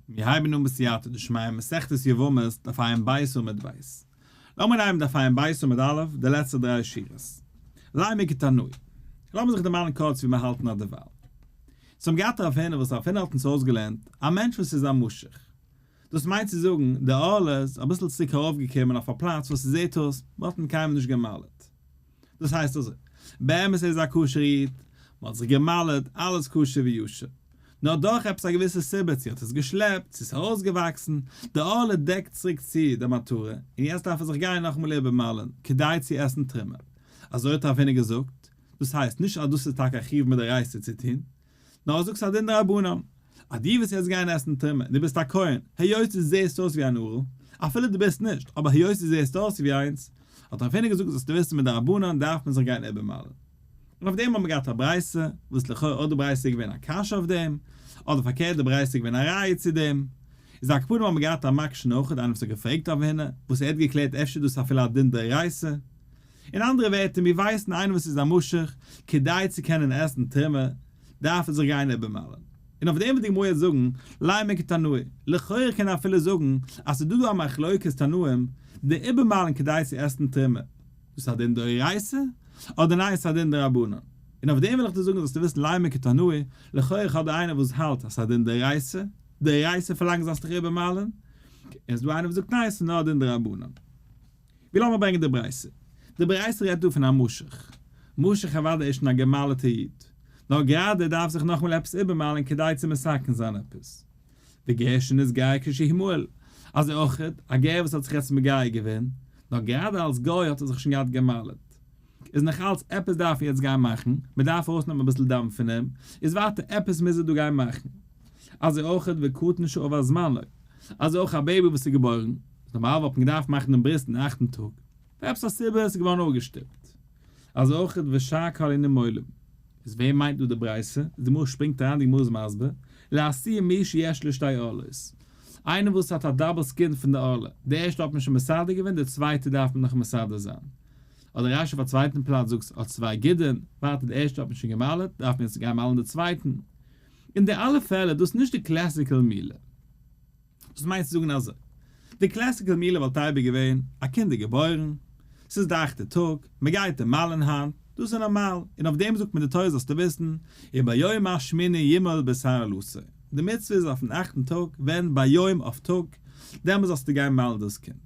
מיר הייבן אן בסייעתא דשמיא מסכת יבמות דף ע"ב עמוד ב'. לאמיר אנהייבן דף ע"ב עמוד א', די לעצטע דריי שורות. לימא כתנאי. לאמיר זיך דערמאנען קורץ ווי מיר האלטן אט דערווייל. אונז האבן געהאט רב הונא וואס רב הונא האט אונז אויסגעלערנט א מענטש וואס איז א משוך. דאס מיינט צו זאגן, די ערלה איז אביסל צוריק ארויפגעקומען אויף א פלאץ וואס ס'זעט אויס מ'האט אים קיינמאל נישט גע'מל'ט. דאס הייסט אזוי, באמת ער איז א כשר'ע איד, מען האט זיך גע'מל'ט, אלעס כשר וישר. נאר דורך עפעס א געוויסע סיבה, צו האט עס געשלעפט, צו ס'איז ארויסגעוואקסן, די ערלה דעקט צוריק צו די מטרה, און יעצט דארף ער זיך גיין נאכאמאל איבערמל'ן, כדי צו עסן תרומה. אזוי האט רב הונא געזאגט, דאס הייסט, נישט אז דאס איז טאקע א חיוב מדאורייתא צו טון, נאר ער זאגט ס'איז א דין דרבנן, אז דו וועסט יעצט גיין עסן תרומה און דו ביסט א כהן, היות דו זעסט אויס ווי אן ערל, אפילו דו ביסט נישט, אבער היות דו זעסט אויס ווי איינס, האט רב הונא געזאגט זאלסטו וויסן מדרבנן דארף מען זיך גיין איבערמל'ן. און אויף דעם האט מען געהאט א ברייתא, וואס לכאו' אדער די ברייתא איז געווען א קשיא אויף דעם, אדער פארקערט די ברייתא איז געווען א ראיה צו דעם. איז על כל פנים האט מען געהאט א מקשן אויך, איינער וואס האט געפרעגט רב הונא, וואס ער האט געקלערט אפשר איז דאס אפילו א דין דאורייתא. אין אנדערע ווערטער, מיר ווייסן איינער וואס איז א משוך, כדי צו קענען עסן תרומה, דארף ער זיך גיין איבערמל'ן. און אויף דעם וועט די גמרא יעצט זאגן, לימא כתנאי, לכאורה קען ער אפילו זאגן אז ס'איז דא דא א מחלוקת תנאים, די איבערמל'ן כדי צו עסן תרומה, דאס איז א דין דאורייתא, אדער ניין ס'איז א דין דרבנן. און אויף דעם וויל איך דיר זאגן זאלסטו וויסן לימא כתנאי, לכאורה האט דא איינער וואס האלט אז ס'איז א דין דאורייתא, דאורייתא פארלאנגט זאלסט דיך איבערמל'ן, און ס'איז דא איינער וואס זאגט ניין ס'איז נאר א דין דרבנן. ווי לאמיר ברענגען די ברייתא. די ברייתא רעדט דא פון א משוך. משוך אוודאי איז שוין א געמל'טע איד. נאר גראדע דארף זיך נאכאמאל עפעס איבערמל'ן כדי צו מתקן זיין עפעס. וגר שנתגייר כשהוא מהול. אזוי אויך א גר וואס האט זיך יעצט מגייר געווען. נאר גראדע אלס גוי האט ער זיך שוין געהאט געמל'ט. איז נאך אלץ עפעס דארף ער יעצט גיין מאכן. מ'דארף ארויסנעמען אביסל דם פון אים. איז ווייטער עפעס מוז ער דא גיין מאכן. אזוי אויך וקטן שעבר זמנו. אזוי אויך א בעיבי וואס איז געבוירן. נארמאל וואלט מען געדארפט מאכן דעם ברית אין אכטן טאג, פאר עפעס א סיבה איז עס געווארן אפגעשטופט. אזוי אויך ושאר כל הנימולים. איז ווער מיינט דא די ברייתא? די גמרא שפרינגט אריין די גמרא איז מסביר, לאתויי מי שיש לו שתי ערלות. איינער וואס האט א double skin פון די ערלה, די ערשטע האט מען שוין מסדר געווען די צווייטע דארף מען נאך מסדר זיין. אדער רש"י אויף א צווייטן פלאץ זאגט האט צוויי גידין, ווייטער די ערשטע האט מען שוין געמל'עט, דארף מען יעצט גיין מל'ן די צווייטן. אין די אלע פעלער דאס נישט די classical מילה. דאס מיינט צו זאגן אזוי, די classical מילה וואלט אייביג געווען, א קינד איז געבוירן, ס'איז די אכטע טאג, מ'גייט אים מל'ן היינט, דאס איז נארמאל, און אויף דעם זאגט מען די תורה זאלסטו וויסן, וביום השמיני ימול בשר ערלתו, די מצוה איז אויפן אכטן טאג, ווען ביום אויף טאג, דעמאלס זאלסטו גיין מל'ן דאס קינד.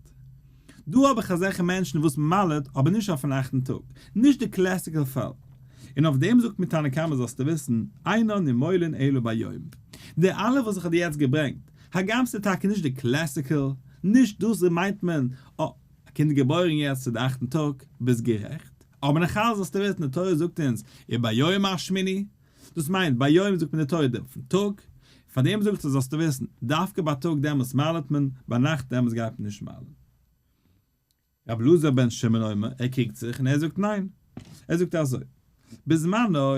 דא האב איך אזעלכע מענטשן וואס מ'מל'ט אבער נישט אויפן אכטן טאג, נישט די classical פאל. און אויף דעם זאגט מיר תנא קמא זאלסטו וויסן, אינן נימולין אלא ביום. די אלע וואס איך האב דיר יעצט געברענגט, הגם ס'איז טאקע נישט די classical, נישט דאס מיינט מען, אה, א קינד איז געבוירן יעצט צו די אכטן טאג, ביסט גערעכט, אבער נאכאלץ זאלסטו וויסן די תורה זאגט אונז, וביום השמיני, דאס מיינט ביום זאגט מען די תורה אויפן טאג, פאר דעם זאגט ער זאלסטו וויסן, דווקא בייטאג דעמאלס מל'ט מען, ביינאכט דעמאלס גייט מען נישט מל'ן. רבי אלעזר בן שמעון אומר, ער קריגט זיך און ער זאגט ניין, ער זאגט אזוי, בזמנו,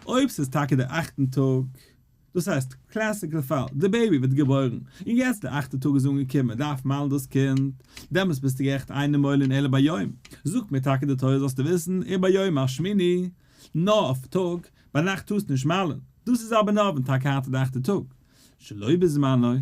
אויב ס'איז טאקע די אכטן טאג, דאס הייסט, classical פאל, די בעיבי ווערט געבוירן, און יעצט די אכטע טאג איז אנגעקומען, דארף מל'ן דאס קינד, דעמאלס ביסטו גערעכט אין נימולין אלא ביום, זאגט מיר טאקע די תורה זאלסטו וויסן, וביום השמיני, נאר אויף טאג, ביינאכט טארסטו נישט מל'ן, דאס איז אבער נאר ווען טאקע היינט איז די אכטע טאג, שלא בזמנו,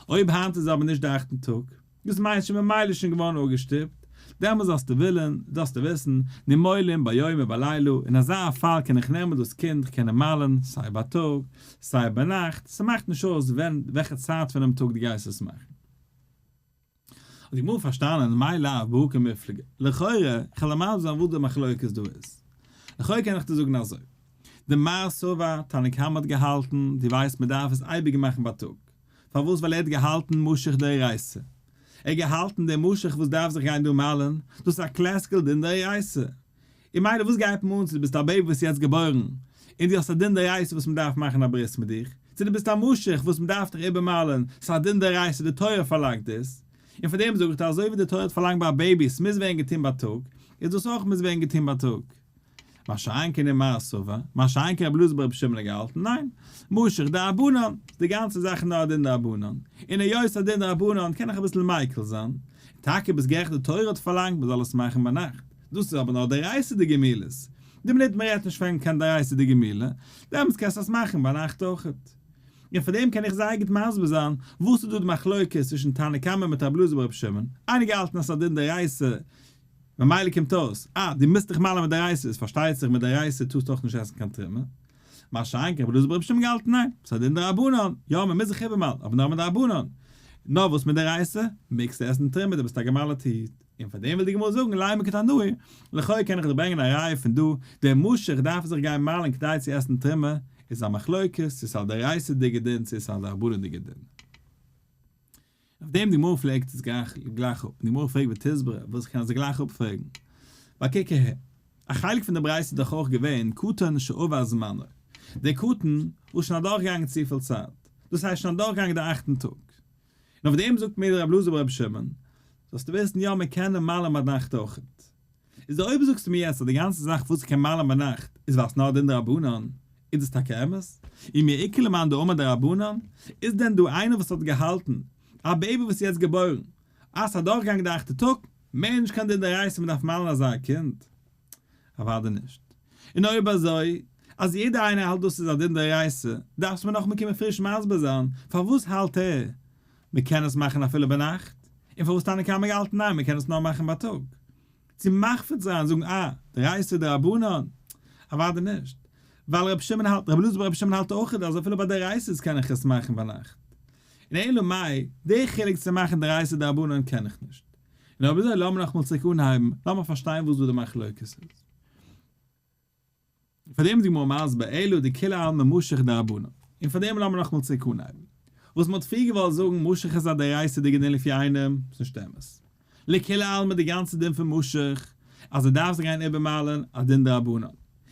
אויב היינט איז אבער נישט די אכטן טאג, דאס מיינט שוין ממילא שוין געווארן אפגעשטופט, דעמאלס זאלסטו ווילן, זאלסטו וויסן, נימולין ביום ובלילה, אין אזא פאל קען איך נעמען דאס קינד, כ'קען אים מל'ן, סיי בייטאג, סיי ביינאכט, ס'מאכט נישט אויס ווען, וועלכע צייט פונעם טאג דו גייסט עס מאכן. האט די גמרא פארשטאנען מאי לאו בהא קמיפלגי, לכאורה, כ'על דיר מסביר זיין וואס די מחלוקת דא איז. לכאורה קען איך דיר זאגן אזוי, דמר סבר, תנא קמא האט געהאלטן, דו ווייסט מ'דארף עס אייביג מאכן בייטאג, פארוואס ווייל ער האט געהאלטן משוך דאורייתא. ער האט געהאלטן דער משוך וואס דארף זיך גיין דא מל'ן, דאס איז א classical דין דאורייתא. און מילא וואס גייט מיר אן צו דו ביסט א בעיבי וואס איז יעצט געבוירן, און דו האסט א דין דאורייתא וואס מען דארף מאכן א ברית מיט דיך, צו דו ביסט א משוך וואס מען דארף דיך איבערמל'ן, ס'איז א דין דאורייתא, די תורה פארלאנגט דאס. און פאר דעם זאג איך דיר אזוי ווי די תורה האט פארלאנגט ביי א בעיבי ס'מוז ווערן געטון בייטאג, איז דאס אויך מוז ווערן געטון בייטאג. מה שאין כן ומר סבר, מה שאין כן רבי אלעזר ברבי שמעון האט געהאלטן, ניין, משוך דרבנן, די גאנצע זאך איז נאר א דין דרבנן, און היות א דין דרבנן קען איך אביסל מיקל זיין, און טאקע ביסט גערעכט די תורה האט פארלאנגט מען זאל עס מאכן ביינאכט, דאס איז אבער נאר דאורייתא'דיגע מילות, די מינוט מען רעדט נישט פון קיין דאורייתא'דיגע מילה, דעמאלטס קענסטו עס מאכן ביינאכט אויכעט. און פאר דעם קען איך זייער גוט מסביר זיין וואס איז דא די מחלוקת צווישן תנא קמא מיט רבי אלעזר ברבי שמעון, איינער געהאלטן אז ס'איז א דין דאורייתא, ממילא קומט אויס, אה, דו מוזט דיך מל'ן מדאורייתא, איז פארשטייט זיך מדאורייתא טארסטו אויך נישט עסן קיין תרומה. מה שאין כן רבי אלעזר ברבי שמעון געהאלטן ניין, ס'איז א דין דרבנן, יא מען מוז זיך איבערמל'ן, אבער נאר מדרבנן. נאר וואס מדאורייתא, מעגסטו עסן תרומה, דו ביסט א געמל'טע איד. און פאר דעם וויל די גמרא זאגן לימא כתנאי, לכאו' קען איך דיר ברענגען א ראיה פון דא, דער משוך דארף זיך גיין מל'ן כדי צו עסן תרומה, איז א מחלוקת צו ס'איז א דאורייתא'דיגע דין צו ס'איז א דרבנן'דיגע דין. אויף דעם די גמרא פרעגט עס גלייך אפ, די גמרא פרעגט ותסברא, וואס איך קען אזוי גלייך אפפרעגן, ווייל קוק אהער, א חלק פון די ברייתא איז דאך אויך געווען קטן שעבר זמנו, דער קטן וואס איז שוין אדורכגעגאנגען צופיל צייט, דאס הייסט שוין אדורכגעגאנגען די אכטן טאג, און אויף דעם זאגט מיר רבי אלעזר ברבי שמעון, זאלסטו וויסן יא מען קען אים מל'ן ביינאכט אויכעט. איז אויב זאגסטו מיר יעצט אז די גאנצע זאך וואס איך קען מל'ן ביינאכט איז ווייל ס'נאר דין דרבנן, איז דאס טאקע אמת? ומי איכא למאן דאמר דרבנן? איז דען דא איינער וואס האט געהאלטן א baby וואס איז יעצט געבוירן אז ס'איז אדורכגעגאנגען די אכטע טאג, מער נישט קיין דין דאורייתא מ'דארף מל'ן אזא קינד? אוודאי נישט. און אויב אזוי, אז יעדער איינער האלט דאס איז א דין דאורייתא, דארפסטו מיר נאכאמאל קומען פריש מסביר זיין פארוואס האלט ער מ'קען עס מאכן אפילו ביינאכט, און פארוואס תנא קמא געהאלטן ניין מ'קען עס נאר מאכן בייטאג. צו מחפיץ זיין זאגן אה, דאורייתא דרבנן? אוודאי נישט. ווייל רבי שמעון האלט, רבי אלעזר ברבי שמעון האלט אויך אז אפילו ביי דאורייתא'ס קען איך עס מאכן ביינאכט. און אלא מאי, די חילוק צו מאכן דאורייתא דרבנן קען איך נישט. און אויב אזוי לאמיר נאכאמאל צוריק אנהייבן, לאמיר פארשטיין וואס דא די מחלוקת איז. פאר דעם איז די גמרא מסביר אלא דכולי עלמא משוך דרבנן. און פאר דעם לאמיר נאכאמאל צוריק אנהייבן. וואס מען האט פריער געוואלט זאגן משוך איז א דאורייתא'דיגע דין לפי איינעם, איז נישט אמת. לכולי עלמא די גאנצע דין פון משוך, אז ער דארף זיך גיין איבערמל'ען, א דין דרבנן.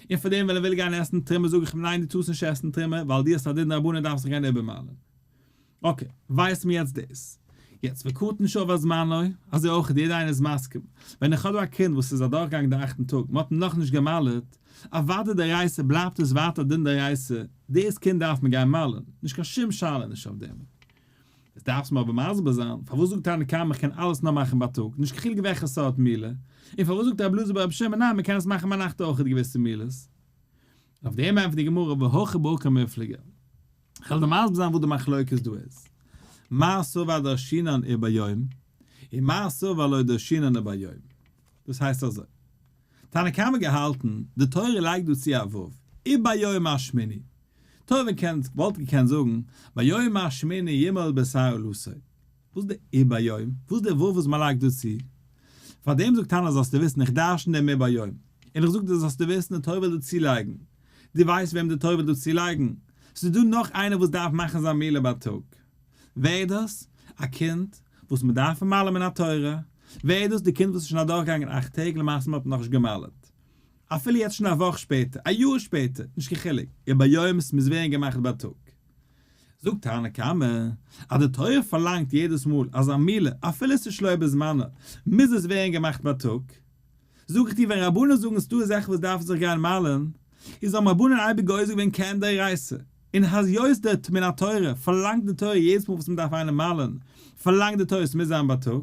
און פאר דעם ווען ער וויל גיין עסן תרומה זאג איך אים ניין דו טארסט נישט עסן תרומה ווייל דו האסט א דין דרבנן דארפסט זיך גיין איבערמל'ען. okay, ווייסט מען יעצט דאס. יעצט וקטן שעבר זמנו, אזוי אויך יעדער איינער איז מסכים, ווען איך האב דא א קינד וואס איז אדורכגעגאנגען די אכטן טאג, מען האט אים נאכנישט גע'מל'ט, אוודאי דאורייתא בלייבט עס ווייטער דין דאורייתא, דאס קינד דארף מען גיין מל'ן, נישט קיין שום שאלה נישט אויף דעם. יעצט דארפסט מיר אבער מסביר זיין, פארוואס זאגט תנא קמא איך קען אלעס נאר מאכן בייטאג, נישט קיין חילוק וועלכע סארט מילה, און פארוואס זאגט רבי אלעזר ברבי שמעון ניין מען קען עס מאכן ביינאכט אויך געוויסע מילות. אויף דעם ענטפערט די גמרא והכא בהא קמיפלגי. כ'וועל דיר מסביר זיין וואס די מחלוקת דא איז. מר סבר דרשינן וביום, און מר סבר לא דרשינן וביום. דאס הייסט אזוי. תנא קמא געהאלטן, די תורה לייגט דא צו א ו', וביום השמיני. תורה וואלט געקענט זאגן, ביום השמיני ימול בשר ערלתו. וואס די וביום? וואס די ו' וואס מען לייגט דא צו? פאר דעם זאגט תנא זאלסטו וויסן איך דרשן דעם וביום, און איך זאג דיר זאלסטו וויסן די תורה וויל דא צולייגן. דו ווייסט וועם די תורה וויל דא צולייגן? ס'איז דא נאך איינער וואס דארף מאכן זיין מילה בייטאג. ווער איז דאס? א קינד וואס מען דארף אים מל'ן מן התורה. ווער איז דאס? די קינד וואס איז שוין אדורכגעגאנגען אכט טעג למעשה מען האט אים נאכנישט גע'מל'ט. אפילו יעצט שוין א וואך שפעטער, א יאר שפעטער, נישט קיין חילוק, וביום ס'מוז ווערן געמאכט בייטאג. זאגט תנא קמא, אז די תורה פארלאנגט יעדעס מאל אז א מילה, אפילו ס'איז שלא בזמנה, מוז עס ווערן געמאכט בייטאג. זאג איך דיר ווען רבנן זאגן ס'דא אזעלכע וואס דארפן זיך גיין מל'ן, איז האבן רבנן אייביג גוזר געווען כעין דאורייתא, און היות די מן התורה פארלאנגט די תורה יעדעס מאל וואס מ'דארף איינעם מל'ן, פארלאנגט די תורה ס'מוז זיין בייטאג.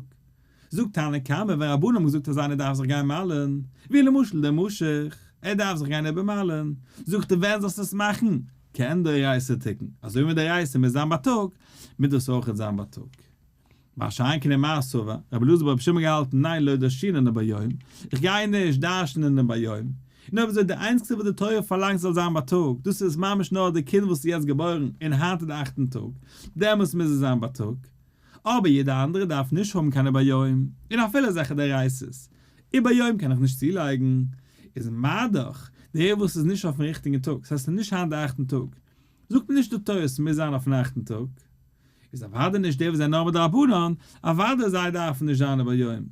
זאגט תנא קמא ווען רבנן האבן געזאגט אז איינער דארף זיך גיין מל'ן, ווי למשל דער משוך, ער דארף זיך גיין איבערמל'ן, זאגט ער ווען זאלסטו עס מאכן? כעין דאורייתא תקון, אזוי ווי מדאורייתא מוז זיין בייטאג, מוז דאס אויכעט זיין בייטאג. מה שאין כן ומר סבר, רבי אלעזר ברבי שמעון געהאלטן ניין לא דרשינן וביום, איך גיי נישט דרש'נען וביום, און אויב אזוי די איינציגסטע וואס די תורה פארלאנגט זאל זיין בייטאג, דאס איז ממש נאר די קינד וואס איז יעצט געבוירן און היינט איז די אכטן טאג, דעמאלס מוז עס זיין בייטאג. אבער יעדע אנדערע דארף נישט האבן קיין וביום, און אפילו אזעלכע דאורייתא'ס, וביום קען איך נישט צולייגן, איז מה דאך דער וואס איז נישט אויפן ריכטיגן טאג, ס'הייסט ס'איז נישט היינט די אכטן טאג, זאגט נישט די תורה ס'מוז זיין אויפן אכטן טאג, איז אוודאי נישט דער וואס זענען נאר מדרבנן, אוודאי זיי דארפן נישט זיין וביום.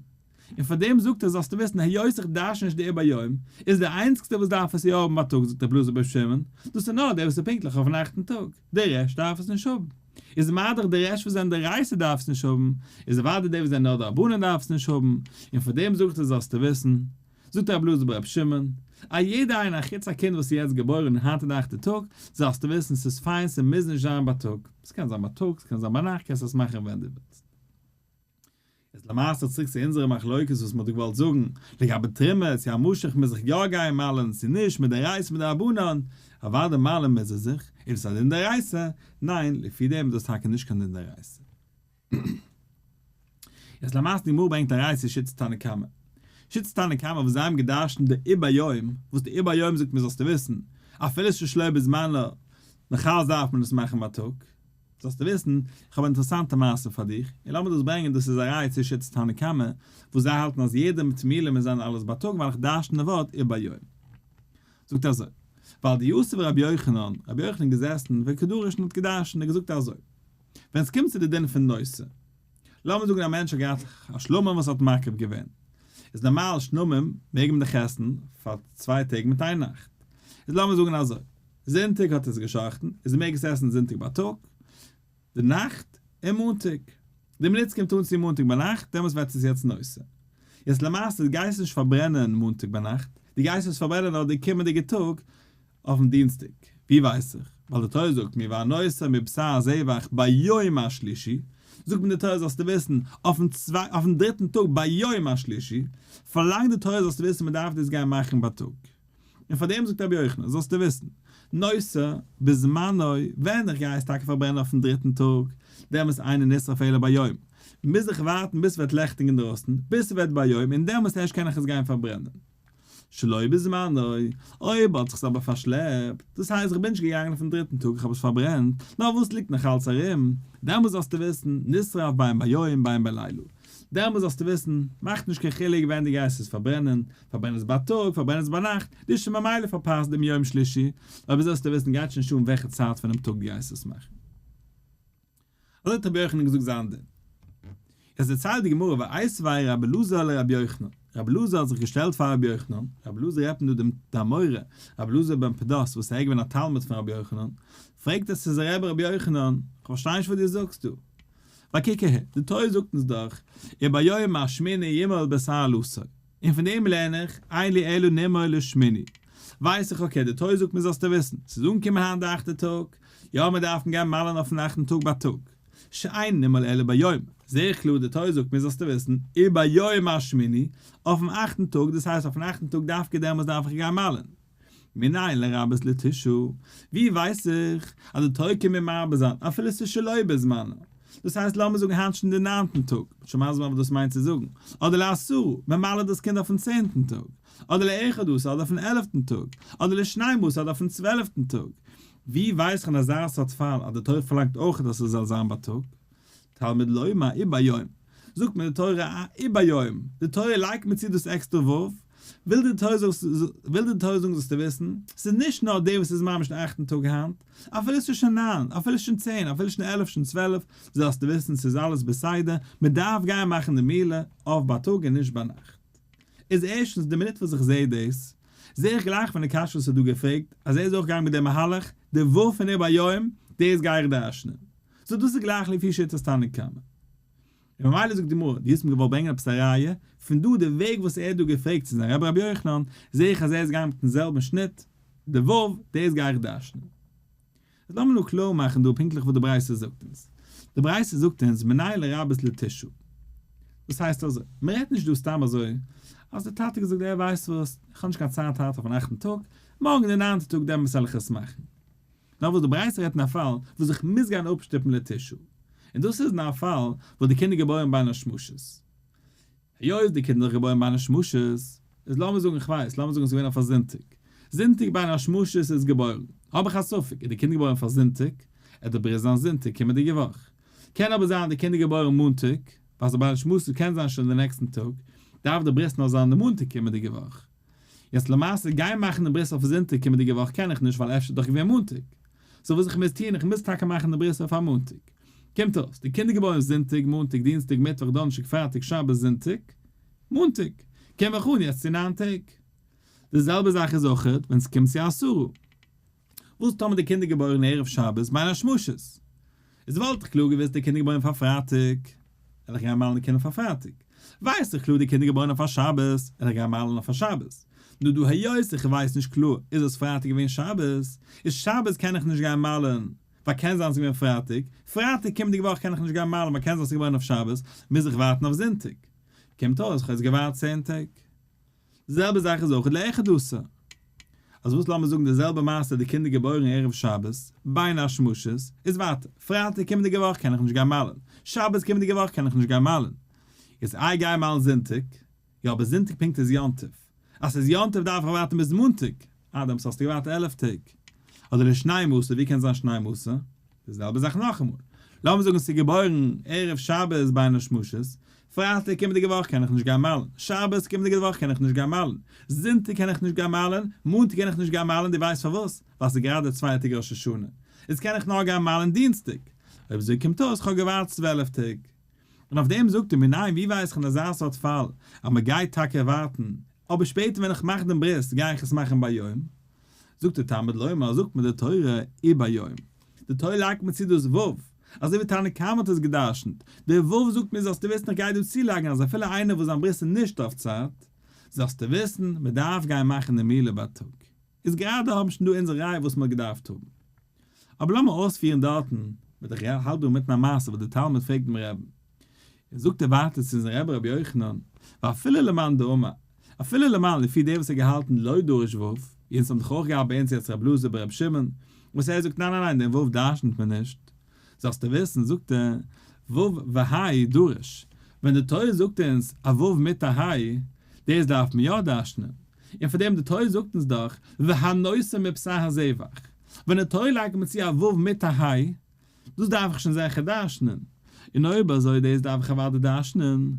און פאר דעם זאגט ער זאלסטו וויסן היות איך דרשן נישט די וביום, איז דער איינציגסטער וואס דארף עס יא האבן בייטאג זאגט רבי אלעזר ברבי שמעון, דאס איז נאר דער וואס איז פונקטליך אויפן אכטן טאג, דער רעשט דארף עס נישט האבן. איז מה דאך דער רעשט וואס זענען דאורייתא דארף עס נישט האבן, איז אוודאי דער וואס זענען נאר דרבנן דארף עס נישט האבן, און פאר דעם זאגט ער זאלסטו וויסן, זאגט רבי אלעזר ברבי שמעון, א יעדער איינער אחוץ א קינד וואס איז יעצט געבוירן און היינט איז די אכטע טאג, זאלסטו וויסן ס'איז פיין ס'מוז נישט זיין בייטאג, ס'קען זיין בייטאג ס'קען זיין ביינאכט קענסט עס מאכן ווען דו ווילסט. איז למעשה צוריק צו אונזערע מחלוקת וואס מ'האט דא געוואלט זאגן לגבי תרומה, צו א משוך מוז זיך יא גיין מל'ן צו נישט, מדאורייתא מדרבנן, אוודאי מל'ן מוז ער זיך, איז דאס א דין דאורייתא? ניין, לפי דעם איז דאס טאקע נישט קיין דין דאורייתא. יעצט למעשה די גמרא ברענגט א ראיה צו שיטת תנא קמא. שיטת תנא קמא וואס זיי האבן גע'דרש'נט די וביום, וואס די וביום זאגט מיר זאלסטו וויסן, אפילו ס'איז שלא בזמנה, נאכאלץ דארף מען עס מאכן בייטאג. זאלסטו וויסן, איך האב א אינטערעסאנטע מעשה פאר דיך, און לאמיר דאס ברענגען, דאס איז א ראיה צו שיטת תנא קמא, וואס זיי האלטן אז יעדע מילה מוז זיין אלעס בייטאג ווייל איך דרש'ן די ווארט וביום. זאגט אזוי, ווייל דיתיב רבי יוחנן, רבי יוחנן איז געזעסן וקא דריש און האט געדרש'נט און געזאגט אזוי, ווען עס קומט צו די דין פון נותר, לאמיר זאגן א מענטש האט געהאט א שלמים וואס האט מקריב געווען, איז נארמאל שלמים מעג מען דאך עסן פאר צוויי טעג מיט איין נאכט, איז לאמיר זאגן אזוי, זונטאג האט ער עס גע'שחט'ן, איז ער מעג עס עסן זונטאג בייטאג, די נאכט, און מאנטאג. די מינוט ס'קומט אן צו מאנטאג ביינאכט, דעמאלטס ווערט עס יעצט נותר. יעצט למעשה, דו גייסט נישט פארברענען מאנטאג ביינאכט, דו גייסט עס פארברענען נאר די קומענדיגע טאג, אויפן דינסטאג. ווי ווייס איך? ווייל די תורה זאגט מיר והנותר מבשר הזבח ביום השלישי, זאגט מיר די תורה זאלסטו וויסן, אויפן צוויי אויפן דריטן טאג ביום השלישי, פארלאנגט די תורה זאלסטו וויסן מ'דארף דאס גיין מאכן בייטאג. און פאר דעם זאגט רבי יוחנן, זאלסטו וויסן, נותר בזמנו, ווען איך גיי עס טאקע פארברענען אויפן דריטן טאג, דעמאלס אינו נשרף אלא ביום, מוז איך ווארטן ביז ס'ווערט לעכטיג אינדרויסן, ביז ס'ווערט ביום, און דעמאלס ערשט קען איך עס גיין פארברענען. שלא בזמנו, אויב האט זיך עס אבער פארשלעפט, דאס הייסט איך בין נישט געגאנגען אויפן דריטן טאג איך האב עס פארברענט, נאר וואס ליגט נאך אלץ ארום, דעמאלס זאלסטו וויסן, נשרף בין ביום בין בלילה, דעמאלס זאלסטו וויסן, מאכט נישט קיין חילוק ווען דו גייסט עס פארברענען, פארברען עס בייטאג, פארברען עס ביינאכט, דו האסט שוין ממילא פארפאסט דעם יום שלישי, אויב אזוי זאלסטו וויסן גייט שוין נישט אן וועלכע צייט פונעם טאג דו גייסט עס מאכן. אזוי האט רבי יוחנן געזאגט זיין דין. עס דערציילט די גמרא ואיתיביה רבי אלעזר לרבי יוחנן, רבי אלעזר האט זיך געשטעלט פאר רבי יוחנן, רבי אלעזר רעדט מען דא דעם די אמורא רבי אלעזר בן פדת וואס ער איז געווען א תלמיד פון רבי יוחנן, פרעגט ער צו זיין רבי רבי יוחנן, איך פארשטיי נישט וואס דו זאגסט דא, ווייל קוק אהער, די תורה זאגט אונז דאך, וביום השמיני ימול בשר ערלתו, און פון דעם לערן איך, אין לי אלא נימול לשמיני. ווייס איך okay, די תורה זאגט מיר זאלסטו וויסן, ס'איז אנגעקומען היינט די אכטע טאג, יא מיר דארפן גיין מל'ן אויפן אכטן טאג בייטאג, שאין נימול אלא ביום, זעה איך קלאר די תורה זאגט מיר זאלסטו וויסן, וביום השמיני, אויפן אכטן טאג, דאס הייסט אויפן אכטן טאג דווקא דעמאלס דארף איך גיין מל'ן. מנין לרבות לתשעה, ווי ווייס איך אז די תורה קומט מיר מרבה זיין אפילו ס'איז שלא בזמנה? דאס הייסט לאמיר זאגן היינט שוין די ניינטן טאג, מ'וועט שוין מסביר זיין וואס דאס מיינט צו זאגן, אדער לעשרה, מ'מל'ט דאס קינד אויפן צענטן טאג, אדער לאחד עשר אדער אויפן עלפטן טאג, אדער לשנים עשר אדער אויפן צוועלפטן טאג. ווי ווייס איך אין אזא סארט פאל אז די תורה פארלאנגט אויך אז ס'זאל זיין בייטאג? תלמוד לומר וביום, זאגט מיר די תורה א וביום, די תורה לייגט מיר צו דאס עקסטרא ו', וויל די תורה וויל די תורה זאגן זאלסטו וויסן, ס'איז נישט נאר דער וואס איז ממש אין אכטן טאג היינט, אפילו ס'איז שוין ניין, אפילו שוין צען, אפילו שוין עלף שוין צוועלף, זאלסטו וויסן ס'איז אלעס בסדר, מ'דארף גיין מאכן די מילה אויף בייטאג און נישט ביינאכט. איז ערשטנס די מינוט וואס איך זעה דאס, זעה איך גלייך פון די קשיא וואס האט דא געפרעגט, אז ער איז אויך געגאנגען מיט דעם מהלך, די ו' פון וביום, דאס גיי איך דרש'נען. so דאס איז גלייך לפי שיטת תנא קמא. און ממילא זאגט די גמרא, דו האסט מיר געוואלט ברענגען עפעס א ראיה, פון דא די וועג וואס ער האט דא געפרעגט צו זיין רבי רבי יוחנן, זעה איך אז ער איז געגאנגען מיטן זעלבן שניט, די ו', דאס גיי איך דרש'נען. איז לאמיר נאר קלאר מאכן דא פונקטליך וואס די ברייתא זאגט אונז. די ברייתא זאגט אונז מנין לרבות לתשעה. דאס הייסט אזוי, מען רעדט נישט דא סתם אזוי אז די טאטע האט געזאגט ער ווייסט וואס, איך האב נישט קיין צייט היינט אויפן אכטן טאג, מארגן די ניינטע טאג דעמאלטס וועל איך עס מאכן. נאר וואס די ברייתא רעדט אין א פאל וואס איך מוז גיין אפשטופן לתשעה, און דאס איז אין א פאל וואס די קינד איז געבוירן בין השמשות. היות די קינד איז דאך געבוירן בין השמשות, איז לאמיר זאגן איך ווייס, לאמיר זאגן עס איז געווען אויף א זונטאג, זונטאג בין השמשות איז געבוירן, האב איך א ספק, איז די קינד געבוירן פאר זונטאג, עט די ברית זיין זונטאג קומענדיגע וואך. קען אבער זיין די קינד איז געבוירן מאנטאג, ווייל ס'איז בין השמשות קען זיין שוין די נעקסטן טאג, דארף די ברית נאר זיין די מאנטאג קומענדיגע וואך. יעצט למעשה גיין מאכן די ברית אויף זונטאג קומענדיגע וואך קען איך נישט ווייל אפשר איז דאך געווען מאנטאג. so וואס איך מוז טון איך מוז טאקע מאכן די ברית אויף א מאנטאג. קומט אויס די קינד איז געבוירן זונטאג, מאנטאג, דינסטאג, מיטוואך, דאנערשטאג, פרייטאג, שבת, זונטאג, מאנטאג. קום איך אן יעצט צו ניין טעג. די זעלבע זאך איז אויכעט ווען ס'קומט צו עשרה. וואס טאמער די קינד איז געבוירן ערב שבת בין השמשות? איז וואלט איך קלאר געוואוסט די קינד איז געבוירן פאר פרייטאג, וועל איך גיין מל'ן די קינדער פאר פרייטאג. ווייס איך קלאר די קינד איז געבוירן אויף א שבת, וועל איך גיין מל'ן אויף א שבת. נו דא היות איך ווייס נישט קלאר איז עס פרייטאג געווען שבת, איז שבת קען איך נישט גיין מל'ן. ווייל קען זיין ס'איז געווען פרייטאג, פרייטאג קומענדיגע וואך קען איך נישט גיין מל'ן ווייל קען זיין ס'איז געבוירן אויף שבת, מוז איך ווארטן אויף זונטאג. קומט אויס כ'האב יעצט געווארט צען טעג. די זעלבע זאך איז אויך לאחד עשר. אז וואס לאמיר זאגן די זעלבע מעשה די קינדער געבוירן ערב שבת, בין השמשות, איז ווייטער, פרייטאג קומענדיגע וואך קען איך נישט גיין מל'ן, שבת קומענדיגע וואך קען איך נישט גיין מל'ן. איז איי גיי מל'ן זונטאג? יא אבער זונטאג פונקט איז יום טוב. אז ס'איז יום טוב דארף איך ווארטן ביז מאנטאג. אה דעמאלטס האסטו געווארט 11 טעג. אדער לשנים עשר, ווי קען זיין שנים עשר? די זעלבע זאך נאכאמאל. לאמיר זאגן ס'איז געבוירן ערב שבת בין השמשות, פרייטאג קומענדיגע וואך קען איך נישט גיין מל'ן, שבת קומענדיגע וואך קען איך נישט גיין מל'ן, זונטאג קען איך נישט גיין מל'ן, מאנטאג קען איך נישט גיין מל'ן, דו ווייסט פארוואס? ווייל ס'איז גראדע צוויי טעג ראש השנה. איז קען איך נאר גיין מל'ן דינסטאג. אויב אזוי קומט אויס כ'האב געווארט 12 טעג. און אויף דעם זאגט ער מיר ניין ווי ווייס איך אין אזא סארט פאל אז מ'גייט טאקע ווארטן, אבער שפעטער ווען איך מאך דעם ברית גיי איך עס מאכן ביום. זאגט ער תלמוד לומר זאגט מיר די תורה וביום. די תורה לייגט מיר צו דאס ו', אזוי ווי תנא קמא האט עס גע'דרש'נט, די ו' זאגט מיר זאלסטו וויסן איך גיי דא צולייגן אז אפילו איינער וואס זיין ברית איז נישט אויף צייט, זאלסטו וויסן מען דארף גיין מאכן די מילה בייטאג. איז גראדע האבן שוין דא אונזער ראיה וואס מען האט געדארפט האבן. אבער לאמיר אויספירן דארטן, מיט איך האלט דא אינמיטן א מעשה וואס דער תלמיד פרעגט דעם רעבן, און זאגט ער ווייטער צו זיין רבי רבי יוחנן, ואפילו למאן דאמר, אפילו למאן לפי דער וואס האט געהאלטן לא דריש ו', יענץ האבן דאך אויך געהאט ביי אונז יעצט רבי אלעזר ברבי שמעון, וואס ער זאגט ניין ניין ניין דעם ו' דרשנ'ט מען נישט, זאלסטו וויסן, זאגט ער, ו' וה' דריש, ווען די תורה זאגט אונז א ו' מיט א ה', דאס דארף מען יא דרשנ'ען, און פאר דעם די תורה זאגט אונז דאך והנותר מבשר הזבח, ווען די תורה לייגט מיר צו א ו' מיט א ה', דאס דארף איך שוין זעכער דרשנ'ען, און אויב אזוי דאס דארף איך אוודאי דרשנ'ען,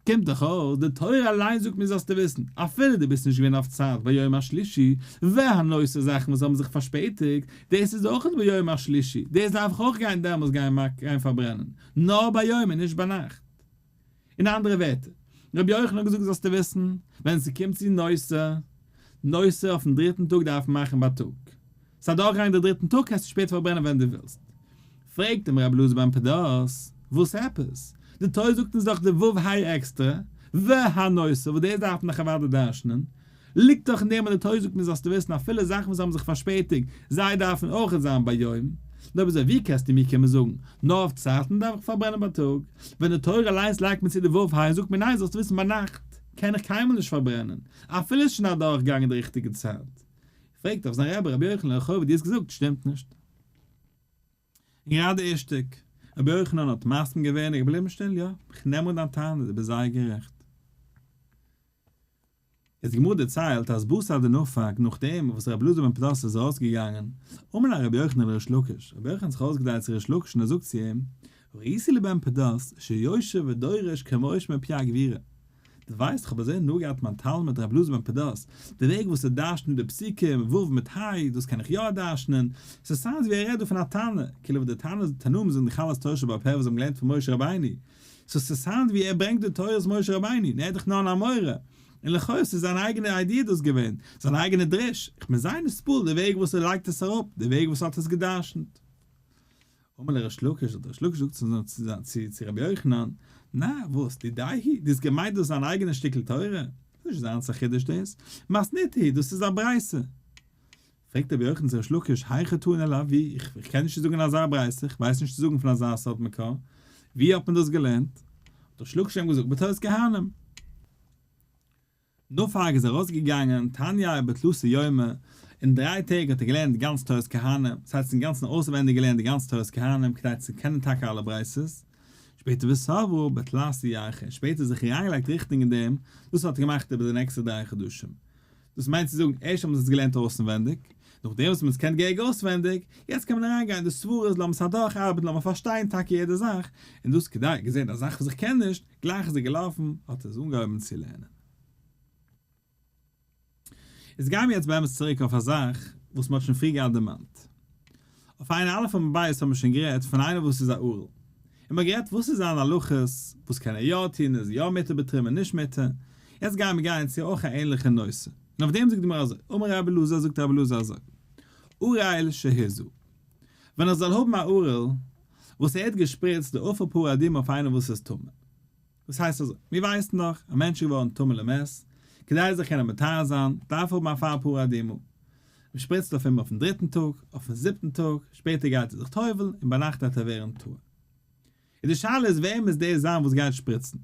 קומט דאך אויס, די תורה אליין זאגט מיר זאלסטו וויסן, אפילו דו ביסט נישט געווען אויף צייט ביום השלישי, והנותר זאכן וואס האבן זיך פארשפעטיגט, דאס איז אויך ביום השלישי, דאס דארף איך אויך גיין דעמאלס גיין פארברענען, נאר ביום און נישט ביינאכט. אין אנדערע ווערטער, רבי יוחנן האט געזאגט זאלסטו וויסן, ווען ס'קומט צו נותר, נותר אויפן דריטן טאג דארף מען מאכן בייטאג. ס'איז אדורכגעגאנגען די דריטן טאג קענסטו שפעטער פארברענען ווען דו ווילסט. פרעגט אים רבי אלעזר בן פדת, וואס עפעס? די תורה זאגט אונז דאך די ו' ה' עקסטרע, והנותר, וואס דאס דארף מען דאך אוודאי דרש'נען. ליגט דאך אין דעם אז די תורה זאגט מיר זאלסטו וויסן אפילו זאכן וואס האבן זיך פארשפעטיגט, זיי דארפן אויכעט זיין ביום. נו אויב אזוי ווי קענסטו מיר קומען זאגן, נאר אויף צייטן דארף איך פארברענען בייטאג, ווען די תורה אליינס לייגט מיר צו די ו' ה' און זאגט מיר ניין זאלסטו וויסן ביינאכט קען איך קיינמאל נישט פארברענען, אפילו איז שוין אדורכגעגאנגען די ריכטיגע צייט. פרעגט אויף זיין רבי רבי יוחנן לכאו' וואס דו האסט געזאגט שטימט נישט. און גראדע אישתיק, רבי יוחנן האט מסכים געווען און געבליבן שטיל, יא, איך נעם אן דיין טענה, דו ביסט זייער גערעכט. איז די גמרא דערציילט אז בתר דנפק נאכדעם וואס רבי אלעזר בן פדת איז ארויסגעגאנגען, אמר ליה רבי יוחנן לריש לקיש, רבי יוחנן האט זיך ארויסגעדרייט צו ריש לקיש און ער זאגט צו אים, ראיתי לבן פדת שיושב ודורש כמשה מפי הגבורה, דו ווייסט איך האב אזוי הנאה געהאט מיין תלמיד רבי אלעזר בן פדת, די וועג וואס ער דרש'נט די פסוקים, ו' מיט ה', דאס קען איך יא דרש'נען, ס'איז סאונדס ווי ער רעדט דא פון א תנא, כאילו וואס די תנא תנאים זענען דאך אלעס תורה שבעל פה וואס זיי האבן געלערנט פון משה רבינו, so ס'sound ווי ער ברענגט די תורת משה רבינו, און ער איז דאך נאר אן אמורא, און לכאו' ס'איז זיין אייגענע idea דאס געווען, זיין אייגענע דרוש, איך בין זייער נתפעל די וועג וואס ער לייגט עס אראפ, די וועג וואס ער האט עס גע'דרש'נט. אמר ליה ריש לקיש, האט ריש לקיש געזאגט צו רבי יוחנן, נא, וואס, דידיה היא, דו האסט געמיינט דאס איז זיין אייגענע שטיקל תורה? ס'איז נישט זיינס א חידוש דאס, מתניתא היא, דאס איז א ברייתא. פרעגט רבי יוחנן צו ריש לקיש, היכא תנא לה, ווי, איך קען נישט צו זאגן אזא ברייתא, איך ווייס נישט צו זאגן פון אזא סארט מקור, ווי האט מען דאס געלערנט? האט ריש לקיש אים געזאגט, בתורת כהנים. נפק איז ארויסגעגאנגען, תניא בתלתא יומי, אין דריי טעג האט ער געלערנט גאנץ תורת כהנים, דאס הייסט אינגאנצן אויסווענדיג געלערנט די גאנצע תורת כהנים כדי צו קענען טאקע אלע ברייתות, שפעטער וסברה בתלתא ירחי, און שפעטער זיך אריינגעלייגט ריכטונג אין דעם, דאס האט ער געמאכט איבער די נעקסטע דריי חדשים. דאס מיינט צו זאגן, ערשט האט מען עס געלערנט אויסנווענדיג, נאכדעם וואס מען עס קען געהעריג אויסווענדיג, יעצט קען מען אריינגיין אין די סברות, לאמיר עס אדורכארבעטן, לאמיר פארשטיין טאקע יעדע זאך, און דאס כדי, געזען א זאך וואס איך קען נישט, גלייך איז ער געלאפן, האט ער עס אנגעהויבן צו לערנען. איז גייען מיר יעצט באמת צוריק אויף א זאך וואס מען האט שוין פריער געהאט דערמאנט. אויף עין א' און ב' האבן מיר שוין גערעדט פון איינער וואס איז א ערל. און מען האט גערעדט וואס איז זיין הלכות, וואס קען ער יא טון, איז יא מותר בתרומה נישט מותר. יעצט גייען מיר גיין צו אויך א ענליכע נושא. און אויף דעם זאגט די גמרא אזוי, אמר רבי אלעזר זאגט רבי אלעזר אזוי, ערל שהזה. ווען איך זאל האבן א ערל וואס ער האט געשפריצט די אפר פרה אדומה אויף איינער וואס איז טמא. דאס הייסט אזוי, מיר ווייסן דאך, א מענטש איז געווארן טמא למת, כדי זיך קענען מטהר זיין, דארף ער האבן אפר פרה אדומה. מען שפריצט אויף אים אויפן דריטן טאג, אויפן זיבטן טאג, שפעטער גייט ער זיך טובל'ן און ביינאכט וועט ער ווערן טהור. און די שאלה איז ווער מוז דער זיין וואס גייט שפריצן?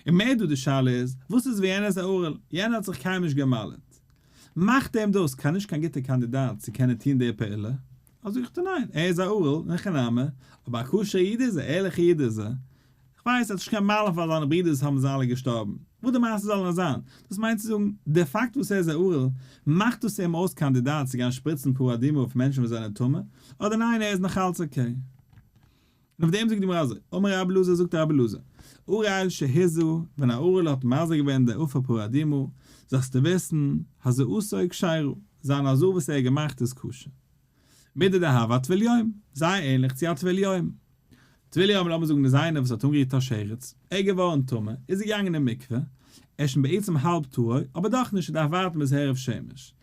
און מער דא די שאלה איז, וואס איז ווען יענער איז א ערל, יענער האט זיך קיינמאל נישט גע'מל'ט, מאכט אים דאס קיין נישט קיין גוטער קאנדידאט צו קענען טון די פעולה? אזוי זאג איך דיר ניין, ער איז א ערל, אין הכי נמי, אבער א כשר'ע איד איז ער, ערליכע איד איז ער. כ'ווייס ער האט נישט קיין מעלה ווייל זיינע ברידערס האבן זיי אלע געשטארבן. וואס די מעשה זאל נאר זיין, דאס מיינט צו זאגן, די פאקט וואס ער איז א ערל, מאכט דאס אים אויס קאנדידאט צו גיין שפריצן פרה אדומה אויף מענטשן וואס זענען טמא, אדער ניין ער איז נאך אלץ okay? און אויף דעם זאגט די גמרא אזוי, אמר רבי אלעזר זאגט רבי אלעזר, ערל שהזה, ווען א ערל האט מזה געווען די אפר פרה אדומה, זאלסטו וויסן, הזאתו כשרה, זיין הזאה וואס ער האט געמאכט איז כשר. מידי דהוה אטבול יום, זייער ענליך צו א טבול יום. טבול יום לאמיר זאגן איז איינער וואס האט אנגערירט א שרץ, ער איז געווארן טמא, איז ער געגאנגען אין מקווה, ער איז שוין בעצם האלב טהור, אבער דאך נישט, ער דארף ווארטן ביז הערב שמש.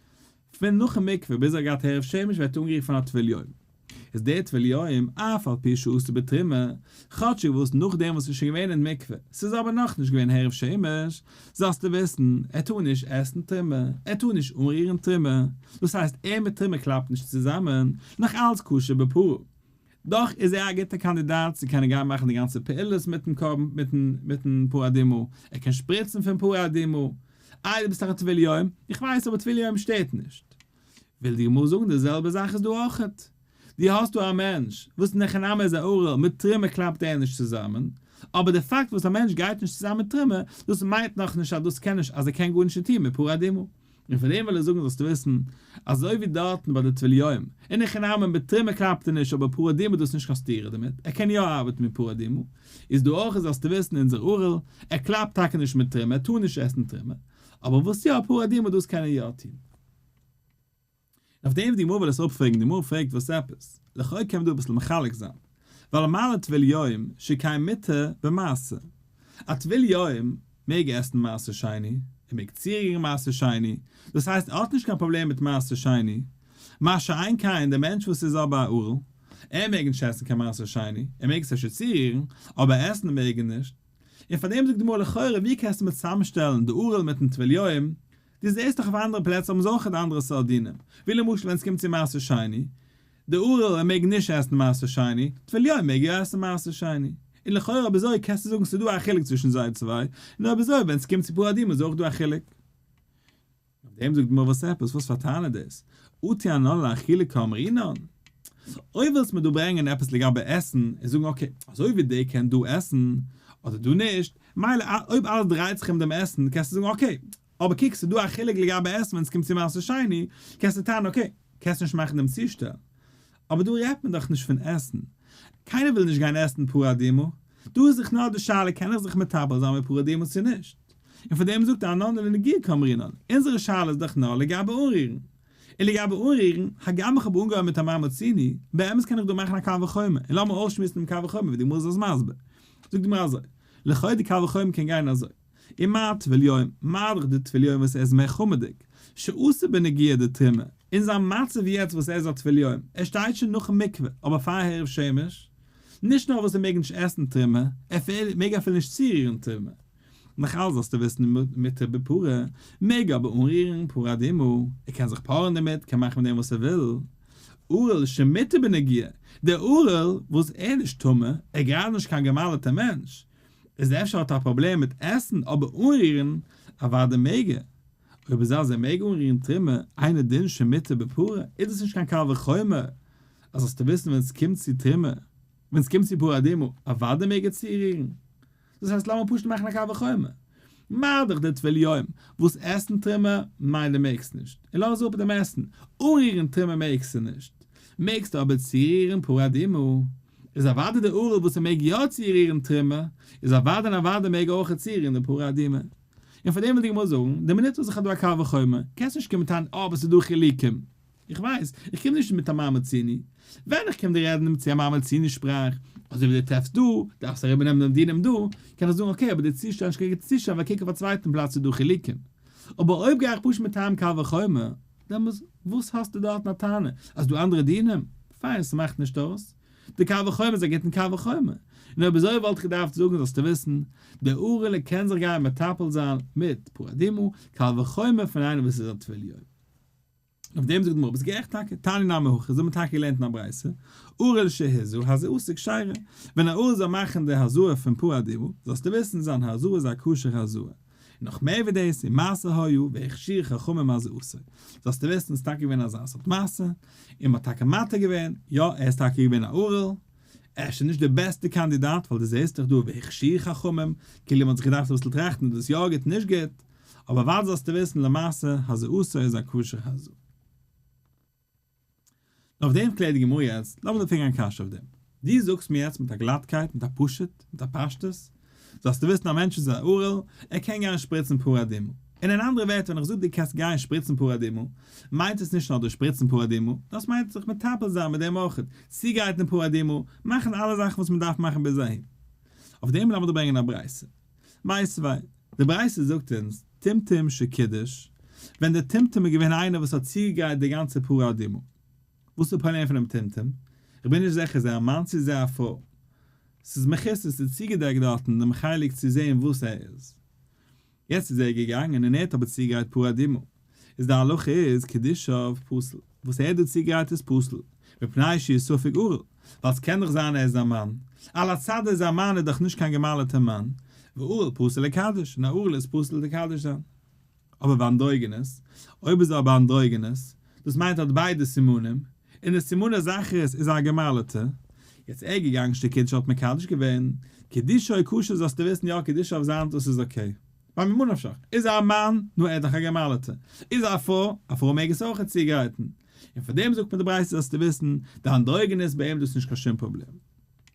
פון נאכן מקווה ביז ער האט געהאט הערב שמש ווערט אנגערופן א טבול יום. איז דער טבול יום אף על פי שאסור בתרומה, כאטשיג וואס נאכדעם וואס ס'איז שוין געווען אין מקווה, ס'איז אבער נאכנישט געווען הערב שמש, זאלסטו וויסן, ער טאר נישט עסן תרומה, ער טאר נישט אנרירן תרומה, דאס הייסט ער מיט תרומה קלאפט נישט צוזאמען, נאך אלץ כשר בפרה. דאך איז ער א גוטער קאנדידאט צו קענען גיין מאכן די גאנצע פעולות מיטן קרבן מיטן מיטן פרה אדומה, ער קען שפריצן פון פרה אדומה. איי דו ביסט דאך א טבול יום, איך ווייס אבער טבול יום שטערט נישט. וויל די גמרא זאגן די זעלבע זאך איז דא אויכעט. דו האסט דא א מענטש וואס אין הכי נמי איז א ערל, מיט תרומה קלאפט ער נישט צוזאמען, אבער די פאקט וואס א מענטש גייט נישט צוזאמען מיט תרומה, דאס מיינט נאכנישט אז דאס קען נישט אז ער קען גארנישט נישט טון מיט פרה אדומה. און פון דעם וויל ער זאגן זאלסטו וויסן, אזוי ווי דארטן ביי די טבול יום, אין הכי נמי מיט תרומה קלאפט ער נישט אבער פרה אדומה איז דאס נישט קיין סתירה דערמיט, ער קען יא ארבעטן מיט פרה אדומה, איז דא אויך זאלסטו וויסן אונזער ערל, ער קלאפט טאקע נישט מיט תרומה, ער טאר נישט עסן תרומה, אבער וואס יא פרה אדומה דאס קען ער יא טון. און אויף דעם וואס די גמרא וויל עס אפפרעגן, די גמרא פרעגט וואס עפעס? לכאו' קען מען דא אביסל מחלק זיין, ווייל מה לטבול יום שכן מותר במעשר, א טבול יום מעג עסן מעשר שני, ער מעג צורירן מעשר שני, דאס הייסט ער האט נישט קיין פראבלעם מיט מעשר שני, מה שאין כן דער מענטש וואס איז אבער א ערל, ער מעג נישט עסן קיין מעשר שני, ער מעג עס אפשר צורירן, אבער עסן מעג ער נישט, און פאר דעם זאגט די גמרא לכאורה ווי קענסטו מיר צוזאמשטעלן די ערל מיטן טבול יום, דו זעסט דאך אויף אנדערע פלעצער האבן זיי אויך אנדערע סארט דינים, ווי למשל ווען עס קומט צו מעשר שני, די ערל ער מעג נישט עסן מעשר שני, טבול יום מעג יא עסן מעשר שני, און לכאורה אויב אזוי קענסטו זאגן ס'איז דא א חילוק צווישן זיי צוויי, און אויב אזוי ווען ס'קומט צו פרה אדומה איז אויך דא א חילוק. אויף דעם זאגט די גמרא וואס עפעס, וואס פאר טענה דאס? אטו אנן לאכילה קאמרינן? אויב ווילסט מיר דא ברענגען עפעס לגבי עסן, און זאגן okay, אזוי ווי דער קען דא עסן, אדער דא נישט, מילא אויב אלעס דרייט זיך ארום דעם עסן, קענסטו זאגן okay, אבער קוק ס'איז דא א חילוק לגבי עסן ווען ס'קומט צו מעשר שני, קענסטו טענה'ן okay, קענסט נישט מאכן דעם צושטעל. אבער דא רעדט מען דאך נישט פון עסן. קיינער וויל נישט גיין עסן פרה אדומה. דא איז זיך נאר די שאלה קען איך זיך מטפל זיין מיט פרה אדומה צו נישט. און פאר דעם זאגט ער אנן לנגיעה קאמרינן, אונזערע שאלה איז דאך נאר לגבי אנרירן. און לגבי אנרירן, הגם איך האב אנגעהויבן מיט א מה מצינו, באמת קען איך דא מאכן א קל וחומר, און לאמיר אויסשמועסן דעם קל וחומר ווי די גמרא איז עס מסביר. זאגט די גמרא אזוי, לכאו' די קל וחומר קען גיין אזוי, ומה טבול יום, מה דאך די טבול יום וואס ער איז מער חמור'דיג, שאסור בנגיעה דתרומה, אין זיין מצב יעצט וואס ער איז א טבול יום, ער שטייט שוין נאכן מקווה, אבער פאר הערב שמש, נישט נאר וואס ער מעג נישט עסן תרומה, ער מעג אפילו נישט צורירן תרומה. נאך אלס זאלסטו וויסן מותר בפרה, מעג אבער אנרירן פרה אדומה, ער קען זיך פארען דערמיט, קען מאכן מיט דעם וואס ער וויל. ערל שמותר בנגיעה, דער ערל וואס ער איז נישט טמא, ער גראדע נישט קיין גע'מל'טער מענטש, איז אפשר האט ער א פראבלעם מיט עסן, אבער אנרירן, אוודאי מעג ער. אויב איז אז ער מעג אנרירן תרומה, אינו דין שמותר בפרה, איז דאס נישט קיין קל וחומר, אז זאלסטו וויסן ווען עס קומט צו תרומה, ווען עס קומט צו פרה אדומה, אוודאי מעג ער צורירן. דאס הייסט לאמיר פשוט מאכן א קל וחומר. מה דאך דער טבול יום וואס עסן תרומה, מילא מעגסט נישט, און לאז אפ דעם עסן, אנרירן תרומה מעגסטו נישט, מעגסטו אבער צורירן פרה אדומה, איז אוודאי דער ערל וואס ער מעג יא צורירן תרומה, איז אוודאי און אוודאי מעג ער אויך צורירן די פרה אדומה. און פאר דעם וויל די גמרא זאגן, די מינוט וואס איך האב דא א קל וחומר, קענסט נישט קומען טענה'ן אה אבער ס'איז דא חילוקים. איך ווייס, איך קום נישט מיט א מה מצינו. ווען איך קום דיר רעדן צו א מה מצינו שפראך, אזוי ווי דו טרעפסט דא, דארפסט אריבערנעמען דעם דינים דא, קען איך זאגן okay, אבער די צושטעל איז נישט קיין גוטע צושטעל ווייל קוק אויף א צווייטן פלאץ איז דא חילוקים. אבער אויב גיי איך פשוט מיט טעם קל וחומר, דעמאלס וואס האסטו דארטן א טענה אז דא אנדערע דינים? פיין, ס'מאכט נישט אויס. די קל וחומר איז א גוטן קל וחומר. און אויב אזוי וואלט איך געדארפט זאגן זאלסטו וויסן, דער ערל קען זיך גיין מטפל זיין מיט פרה אדומה, קל וחומר פון איינער וואס איז א טבול יום. אויף דעם זאגט די גמרא, ביסט גערעכט טאקע, תניא נמי הכי, אזוי האט מען טאקע געלערנט אין א ברייתא, ערל שהזה הזאתו כשרה, ווען א ערל זאל מאכן די הזאה פון פרה אדומה, זאלסטו וויסן זיין הזאה איז א כשר'ע הזאה. און נאך מער ווי דאס, ומעשה היה והכשירו חכמים הזאתו, זאלסטו וויסן ס'איז טאקע געווען אזא סארט מעשה, און מ'האט טאקע מתיר געווען, יא ער איז טאקע געווען א ערל, אפשר נישט די בעסטע קאנדידאט ווייל דו זעסט דאך דא והכשירו חכמים, כאילו מ'האט זיך געדארפט אביסל טראכטן איז דאס יא גוט נישט גוט, אבער וואס זאלסטו וויסן למעשה הזאתו איז א כשר הזאה. און אויף דעם קלערט די גמרא יעצט, לאמיר דיר פרעגן א קשיא אויף דעם. דו זאגסט מיר יעצט מיט א גלאטקייט, מיט א פשוט, מיט א פשטות, זאלסטו וויסן א מענטש איז א ערל, ער קען גיין שפריצן פרה אדומה. און אין אנדערע ווערטער ווען איך זאג דו קענסט גיין שפריצן פרה אדומה, מיינט עס נישט נאר דאס שפריצן פרה אדומה, דאס מיינט זיך מטפל זיין מיט דעם אויכעט, צוגרייטן פרה אדומה, מאכן אלע זאכן וואס מען דארף מאכן ביז אהין. אויף דעם לאמיר דא ברענגען א ברייתא. מיתיבי, די ברייתא זאגט אונז, טומטום שקידש, ווען דער טומטום איז געווען איינער וואס האט צוגעגרייט די גאנצע פרה אדומה. וואס איז די פראבלעם פונעם טומטום? איך בין נישט זיכער איז ער א מאן צו איז ער א פרוי. ס'איז מכוסה, ס'איז צוגעדעקט דארטן דעם חלק צו זען וואס ער איז. יעצט איז ער געגאנגען און ער האט אבער צוגעגרייט פרה אדומה. איז די הלכה איז קידושיו פסול, וואס ער האט דא צוגעגרייט איז פסול, מפני שהוא ספק ערל, ווייל ס'קען דאך זיין ער איז א מאן, על הצד ער איז א מאן איז דאך נישט קיין גע'מל'טע מאן, וערל פסול לקדש, און א ערל איז פסול לקדש זיין. אבער ואנדרוגינוס, אויב איז ער אבער אנדרוגינוס, דאס מיינט ער האט ביידע סימנים, און די סימני זכרות איז א גע'מל'טע, יעצט ער געגאנגען שקידש האט מקדש געווען, קידושו כשר זאלסטו וויסן יא קידושיו זיינס דאס איז okay. ווייל ממה נפשך, איז ער א מאן, נו ער איז דאך א גע'מל'טע, איז ער א פרוי, א פרוי מעג עס אויכעט צוגרייטן, און פאר דעם זאגט מען די ברייתא זאלסטו וויסן, די אנדרוגינוס ביי אים דאס איז נישט קיין שום פראבלעם.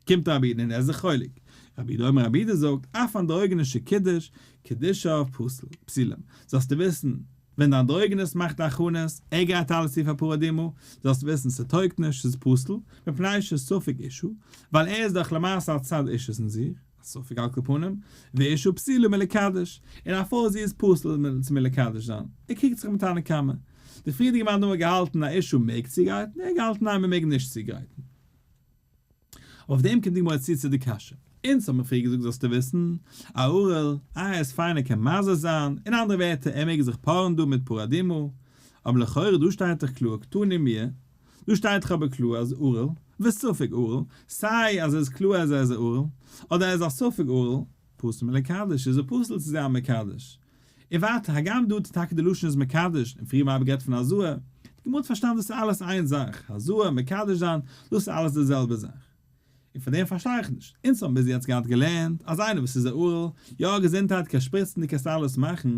קומט רבי יהודה און ער איז זיך חולק. רבי יהודה אומר רבי יהודה זאגט, אף אנדרוגינוס שקידש, קידושיו פסול, פסולים, זאלסטו וויסן, ווען די אנדרוגינוס מאכט די הכנות, ער גרייט אלעס צו פאר פרה אדומה, זאלסטו וויסן ס'טויגט נישט, ס'איז פסול, מפני שספק אשה, ווייל ער איז דאך למעשה א צד אישות אין זיך. א ספק על כל פנים, ואשה פסולה מלקדש, און א פרוי זי איז פסול צו מלקדש זיין, ער קריגט זיך מיט תנא קמא. די פריערדיגע מאן דאמר האט געהאלטן א אשה מעג צוגרייטן, ער האט געהאלטן ניין מען מעג נישט צוגרייטן. אויף דעם קומט די גמרא צו צו די קשיא. אונז האבן מיר פריער געזאגט זאלסטו וויסן, א ערל, אה ער איז פיין ער קען מזה זיין, אין אנדערע ווערטער ער מעג זיך פארן דא מיט פרה אדומה, אבער לכאורה דא שטייט דאך קלאר קתני מיהא, דא שטייט דאך אבער קלאר אז ערל, וספק ערל, סיי אז עס איז קלאר אז ער איז א ערל, אדער ער איז א ספק ערל, פסול מלקדש, איז ער פסול צו זיין מקדש. און ווייטער, הגם דא טאקע די לשון איז מקדש, און פריער האב איך גערעדט פון הזאה, די גמרא האט פארשטאנען דאס איז אלעס איין זאך, הזאה, מקדש זיין, דאס איז אלעס די זעלבע זאך. און פאר דעם פארשטיי איך נישט, אונז האבן ביז יעצט געהאט געלערנט אז איינער וואס איז א ערל, יא געזונטהייט קענסט שפריצן דו קענסט אלעס מאכן,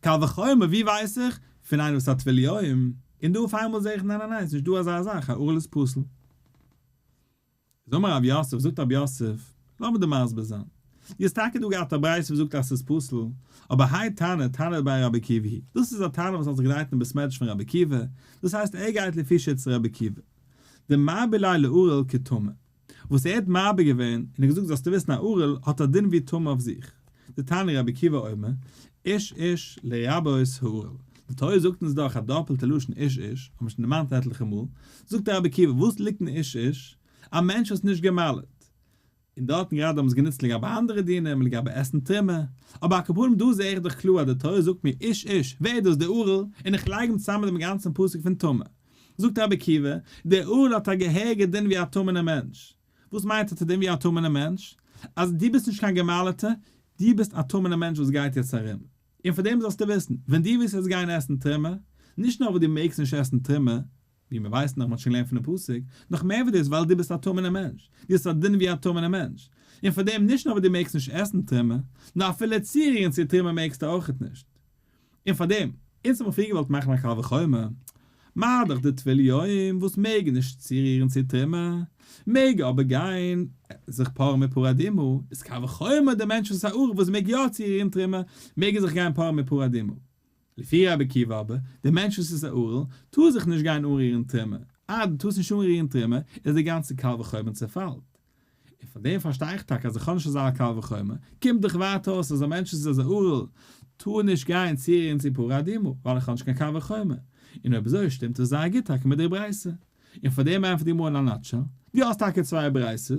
קל וחומר ווי ווייס איך? פון איינער וואס האט טבול יום, און דא אויף איינמאל זעה איך ניין ניין ניין ס'נישט דא אזא זאך א ערל איז פסול. איז אמר רב יוסף זאגט רב יוסף, לאמיר דיר מסביר זיין, דו האסט טאקע דא געהאט א ברייתא וואס זאגט אז ס'איז פסול, אבער האי תנא תנא דבי רבי עקיבא היא, דאס איז א תנא וואס האט זיך געדרייט אין בית מדרש פון רבי עקיבא, דאס הייסט ער גייט לפי שיטת רבי עקיבא, דמרבי ליה לערל כטמא. וואס ער האט מרבה געווען און האט געזאגט זאלסטו וויסן א ערל האט א דין ווי טמא אויף זיך, דתניא רבי עקיבא אומר, איש איש לרבות הערל, די תורה זאגט אונז דאך א דאפעלטע לשון איש איש, האבן מיר שוין דערמאנט עטליכע מאל, זאגט רבי עקיבא וואס ליגט אין איש איש? א מענטש וואס איז נישט גע'מל'ט. און דארטן גראדע האבן עס גענוצט לגבי אנדערע דינים, לגבי עסן תרומה, אבער על כל פנים דא זעה איך דאך קלאר אז די תורה זאגט מיר איש איש, ווער איז דאס דער ערל, און איך לייג אים צוזאם מיט דעם גאנצן פסוק פון טמא. זאגט רבי עקיבא, דער ערל האט א געהעריגע דין ווי א טמא'נער מענטש. וואס מיינט האט א דין ווי א טמא'נער מענטש? אז דו ביסט נישט קיין גע'מל'טע, דו ביסט א טמא'נער מענטש וואס גייט יעצט ארום. און פאר דעם זאלסטו וויסן, ווען דו ווילסט יעצט גיין עסן תרומה, נישט נאר וואס דו מעגסט נישט עסן תרומה, ווי מיר ווייסן דאך, מ'האט שוין געלערנט פונעם פסוק, נאך מער ווי דאס ווייל דו ביסט א טמא'נער מענטש, דו האסט א דין ווי א טמא'נער מענטש, און פאר דעם נישט נאר וואס דו מעגסט נישט עסן תרומה, נאר אפילו צורירן צו תרומה מעגסטו אויכעט נישט. און פאר דעם, אונז האבן פריער געוואלט מאכן א קל וחומר, מה דאך די טבול יום וואס מעג נישט צורירן צו תרומה, מעג אבער גיין זיך פארן מיט פרה אדומה, איז קל וחומר די מענטש וואס איז א ערל וואס מעג יא צורירן תרומה, מעג ער זיך גיין פארן מיט פרה אדומה. לפי רבי עקיבא אבער, די מענטש וואס איז א ערל, טאר זיך נישט גיין אנרירן תרומה, אה דו טארסט נישט אנרירן תרומה, איז די גאנצע קל וחומר צעפאלט. און פון דעם פארשטיי איך טאקע אז איך האב נישט אזא קל וחומר, קומט דאך ווייטער אויס אז א מענטש וואס איז א ערל טאר נישט גיין צורירן צו פרה אדומה, ווייל איך האב נישט קיין קל וחומר. און אויב אזוי שטימט עס זייער גוט טאקע מיט די ברייתא. און פאר דעם ענטפערט די גמרא אין א nutshell, דו האסט טאקע צוויי ברייתות,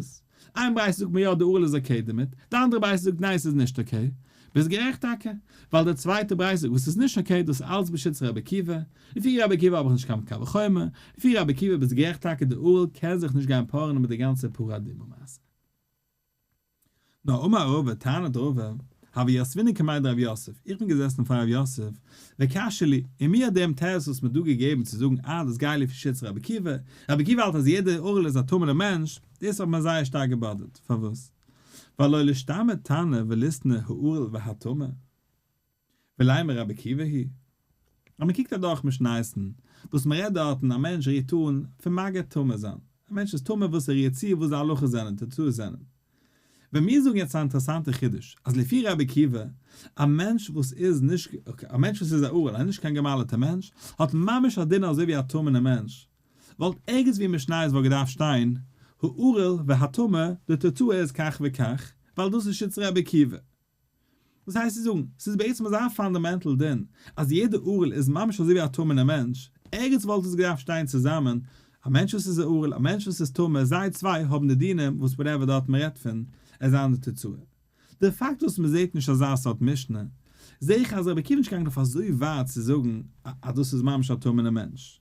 איין ברייתא זאגט מיר יא די ערל איז okay דערמיט, די אנדערע ברייתא זאגט ניין ס'איז נישט okay. ביסט גערעכט טאקע, ווייל די צווייטע ברייתא וואס איז נישט okay, דאס איז אלץ בשיטת רבי עקיבא, לפי רבי עקיבא האב איך נישט קיין קל וחומר, לפי רבי עקיבא ביסט גערעכט טאקע די ערל קען זיך נישט גיין פארען מיט די גאנצע פרה אדומה מעשה. נאר אמר רבא, טענה'ט רבא, הוה יתבינא קמיה דרב יוסף, איך בין געזעסן פאר רב יוסף, וקשיא לי, און מיר האט דעם תירוץ וואס מ'האט דא געגעבן צו זאגן אה דאס גייט לפי שיטת רבי עקיבא, רבי עקיבא האלט אז יעדע ערל איז א טמא'נער מענטש, דאס האט מיר זייער שטארק געבאדערט, פארוואס? ווייל לא לישתמיט תנא וליתני הערל והטמא. ולימא רבי עקיבא היא. אז מען קוקט אדורך משניות'ן וואס מען רעדט דארטן, א מענטש רירט אן פון מגע טמא זיין, א מענטש איז טמא וואס ער רירט צו וואס די הלכות זענען, תוצאות זענען. ווען מיר זאגן יעצט א אינטערעסאנטע חידוש, אז לפי רבי עקיבא, א מענטש וואס איז נישט, א מענטש וואס איז א ערל, א נישט קיין גע'מל'טע מענטש, האט ממש א דין אזוי ווי א טמא'נע מענטש, וואלט ערגעץ ווי אין משניות וואלט געדארפט שטיין, הערל והטמא, די תוצאה איז כך וכך, ווייל דאס איז שיטת רבי עקיבא. וואס הייסט צו זאגן? ס'איז בעצם אזא fundamental דין אז יעדע ערל איז ממש אזוי ווי א טמא'נער מענטש, ערגעץ וואלט עס געדארפט שטיין צוזאמען, א מענטש וואס איז א ערל, א מענטש וואס איז טמא, זיי צוויי האבן די דינים וואס whatever דארט מ'רעדט פון, עס זיין די תוצאה. די פאקט וואס מ'זעט נישט אזא סארט משנה, זע איך אז רבי עקיבא איז נישט געגאנגען אויף אזוי ווייט צו זאגן אז דאס איז ממש א טמא'נער מענטש.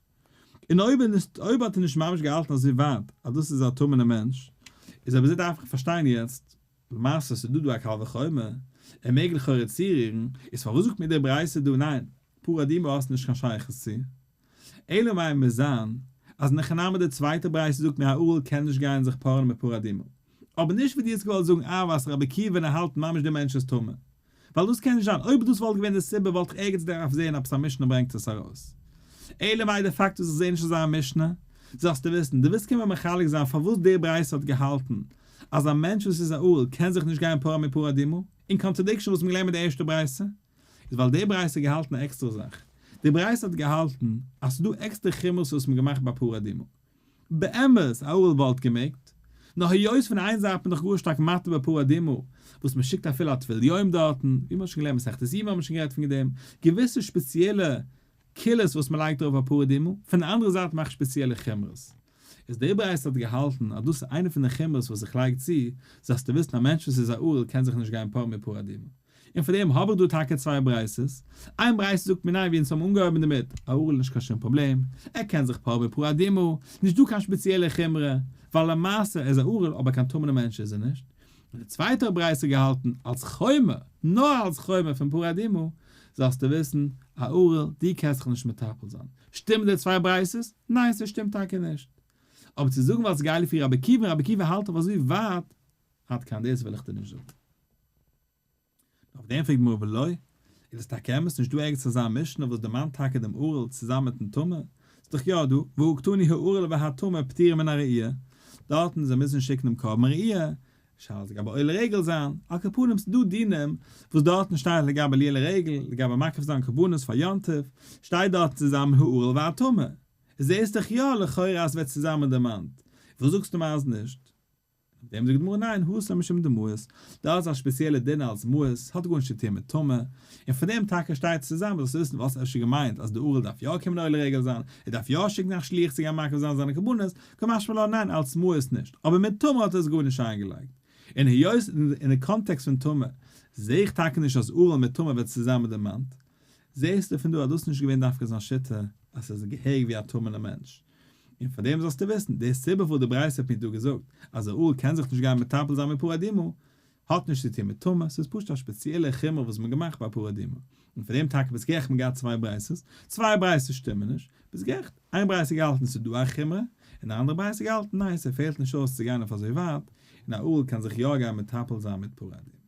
און אויב אויב האט ער נישט ממש געהאלטן אזוי ווייט אז דאס איז א טמא'נער מענטש, איז אויב אזוי דארף איך פארשטיין יעצט למעשה ס'איז דא דא א קל וחומר, ער מעג לכאורה צורירן, איז פארוואס זאגט מיר די ברייתא דא ניין, פרה אדומה האסט נישט קיין שייכות צו? אלא מאי מוז זיין אז אין הכי נמי די צווייטע ברייתא זאגט מיר א ערל קען נישט גיין זיך פארען מיט פרה אדומה, אבער נישט ווי דו האסט געוואלט זאגן אה ווייל רבי עקיבא און ער האלט ממש די מענטש איז טמא, ווייל דאס קען נישט זיין, אויב דאס וואלט געווען די סיבה וואלט איך ערגעץ דארף זעהן עפעס א משנה ברענגט עס ארויס. אלא מאי די פאקט וואס איך זעה נישט אזא משנה, זאלסטו וויסן, דו ווילסט קומען מחלק זיין פארוואס די ברייתא האט געהאלטן אז א מענטש וואס איז א ערל קען זיך נישט גיין פארען מיט פרה אדומה, אין contradiction וואס מ'געלערנט מיט די ערשטע ברייתא, איז ווייל די ברייתא האט געהאלטן א עקסטערע זאך. די ברייתא האט געהאלטן אז ס'איז דא עקסטערע חומרות וואס מ'האט געמאכט ביי פרה אדומה. באמת, א ערל וואלט געמעגט, נאר היות פון איין זייט מען דאך גאר שטארק מתיר ביי פרה אדומה, וואס מען שיקט אפילו א טבול יום דארטן, ווי מען האט שוין געלערנט מסכת יומא האט מען שוין גערעדט פון דעם, געוויסע שפעציעלע קולות וואס מען לייגט ארויף ביי פרה אדומה, פון די אנדערע זייט מאכט שפעציעלע חומרות. איז די ברייתא האט געהאלטן אז דאס איז איינע פון די חומרות וואס איך לייג צו, זאלסטו וויסן א מענטש וואס איז א ערל קען זיך נישט גיין פארען מיט פרה אדומה. און פאר דעם האב איך דא טאקע צוויי ברייתות, איין ברייתא זאגט מיר ניין ווי אונז האבן אנגעהויבן דערמיט, א ערל איז נישט קיין שום פראבלעם, ער קען זיך פארען מיט פרה אדומה, נישט דא קיין שפעציעלע חומרא, ווייל למעשה ער איז א ערל אבער קיין טמא'נע מענטש איז ער נישט, און די צווייטע ברייתא געהאלטן אלס חומר, נאר אלס חומר פון פרה אדומה, זאלסטו וויסן, א ערל, דו קענסט זיך נישט מטפל זיין. שטימען די צוויי ברייתות? ניין ס'שטימט טאקע נישט. אבער צו זאגן ווייל ס'גייט לפי רבי עקיבא און רבי עקיבא האלט אויף אזוי ווייט, עד כאן דאס וויל איך דיר נישט זאגן. אויף דעם פרעגט גמרא ולא, איז עס טאקע אמת נישט דא ערגעץ אזא משנה וואס דערמאנט טאקע דעם ערל צוזאמען מיטן טמא? ס'איז דאך יא דא, והא קתני הערל והטמא פטורים מן הראייה, דארטן זיי מוזן שיקן דעם קרבן ראייה, שאלה לגבי עולה רגל זיין, על כל פנים ס'איז דא דינים וואס דארטן שטייט לגבי עליה לרגל, לגבי מקריב זיין קרבנות פאר יום טוב, שטייט דארטן צוזאמען הערל והטמא, זעהסט דאך יא לכאורה אז ס'ווערט צוזאמען דערמאנט, וואס זאגסטו מיר אז נישט? אויף דעם זאגט די גמרא ניין, התם משום דמאיס, דאס איז א שפעציעלע דין אלס מאוס, האט גארנישט צו טון מיט טומאה, און פון דעם טאקע שטייט צוזאמען זאלסטו וויסן וואלסט אפשר געמיינט אז די ערל דארף יא קומען עולה רגל זיין, ער דארף יא שיקן א שליח צו גיין מקריב זיין זיינע קרבנות, קא משמע לן ניין אלס מאוס נישט, אבער מיט טומאה האט ער עס גארנישט איינגעלייגט. און היות אין די קאנטעקסט פון טומאה זעה איך טאקע נישט אז ערל מיט טומאה ווערט צוזאמען דערמאנט, זעהסטו פון דא אז דאס איז נישט געווען דווקא זיין שיטה אז ס'איז געהעריג ווי א טמא'נער מענטש. און פאר דעם זאלסטו וויסן, די סיבה פארוואס די ברייתא האט מיר דא געזאגט אז א ערל קען זיך נישט גיין מטפל זיין מיט פרה אדומה, האט נישט צו טון מיט טומאה, ס'איז פשוט א שפעציעלע חומרא וואס מ'האט געמאכט ביי פרה אדומה. און פאר דעם טאקע ביסט גערעכט מ'האט געהאט צוויי ברייתות, צוויי ברייתות שטימען נישט, ביסט גערעכט, איין ברייתא געהאלטן ס'איז דא א חומרא, און די אנדערע ברייתא געהאלטן ניין ס'פעלט נישט אויס צו גיין אויף אזוי ווייט, און א ערל קען זיך יא גיין מטפל זיין מיט פרה אדומה.